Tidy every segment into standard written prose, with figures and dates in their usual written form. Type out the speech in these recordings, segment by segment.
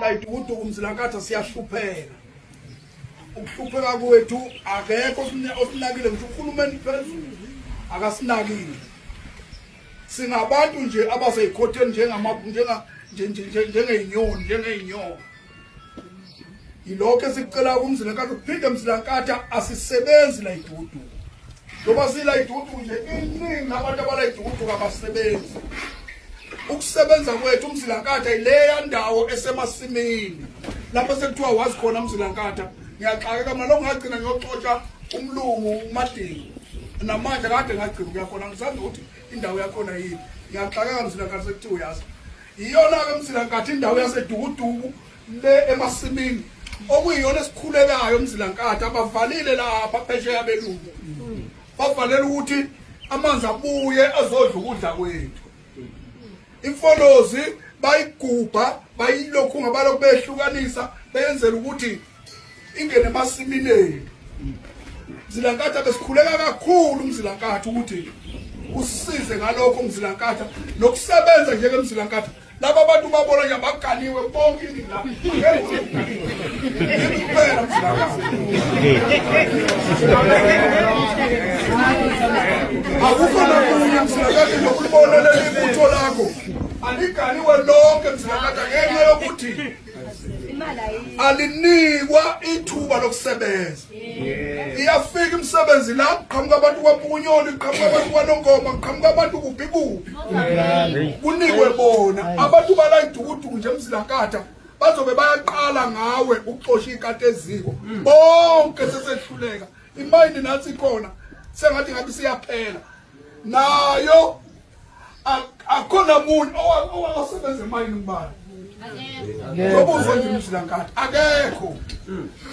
Layidukuduku Mzilankatha siyahlupheka. Ukuhlupheka kwethu akekho osinakile ngisho uhulumeni phezulu akasinakile. Singabantu nje abaseyikhotheni njengama njenga njengey'nyoni njengey'nyoka. Yilokho esikucela kuMzilankatha kuphinde Mzilankatha asisebenzi la iduduku. Njengoba sila iduduku nje iningi abantu abala iduduku abasebenzi. Ukusebenza kwethu uMzilankatha ileya ndawo esemasimini. Lapho sekuthiwa wazi khona uMzilankatha ngiyaxakeka mina lokho ngagcina ngiyoxotsha umlungu uMadingo. Namanje kade ngagcina ukuya khona ngisazi ukuthi indawo yakhona yini. Ngiyaxakeka Mzilankatha sekuthiwa uyazi. Iyona-ke Mzilankatha indawo yaseDukuduku le emasimini okuyiyona esikhulekayo Mzilankatha abavalile lapha phesheya belungu bavalela ukuthi amanzi abuye azodla ukudla kwethu imfolozi bayigubha bayilokhu ngabalokhu behlukanisa beyenzela ukuthi ingene emasimini ethu Mzilankatha besikhuleka kakhulu Mzilankatha ukuthi usize ngalokho Mzilankatha nokusebenza nje ke Mzilankatha laba abantu babona nje abaganiwe bonke iningi la kuphela Mzilankatha akukho namunye Mzilankatha nokubona leli butho lakho aliganiwe lonke Mzilankatha ngenxa yokuthi alinikwa ithuba lokusebenza iyafika imisebenzi la kuqhamuka abantu kwaMpukunyoni kuqhamuka abantu kwaNongoma kuqhamuka abantu kuphi kuphi kunikwe bona abantu bala idukuduku nje emzilankatha bazobe bayaqala ngawe ukuxosha ikati eziko bonke sesehluleka imayini nathi ikhona sengathi ngabe siyaphela nayo akhona munye owasebenza emayini ngubani Ngobuzwa nje Mzilankatha akekho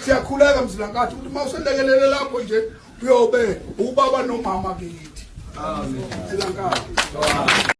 siyakhuleka Mzilankatha ukuthi uma uselekelele lapho nje uyobe ubaba nomama kithi amen Mzilankatha.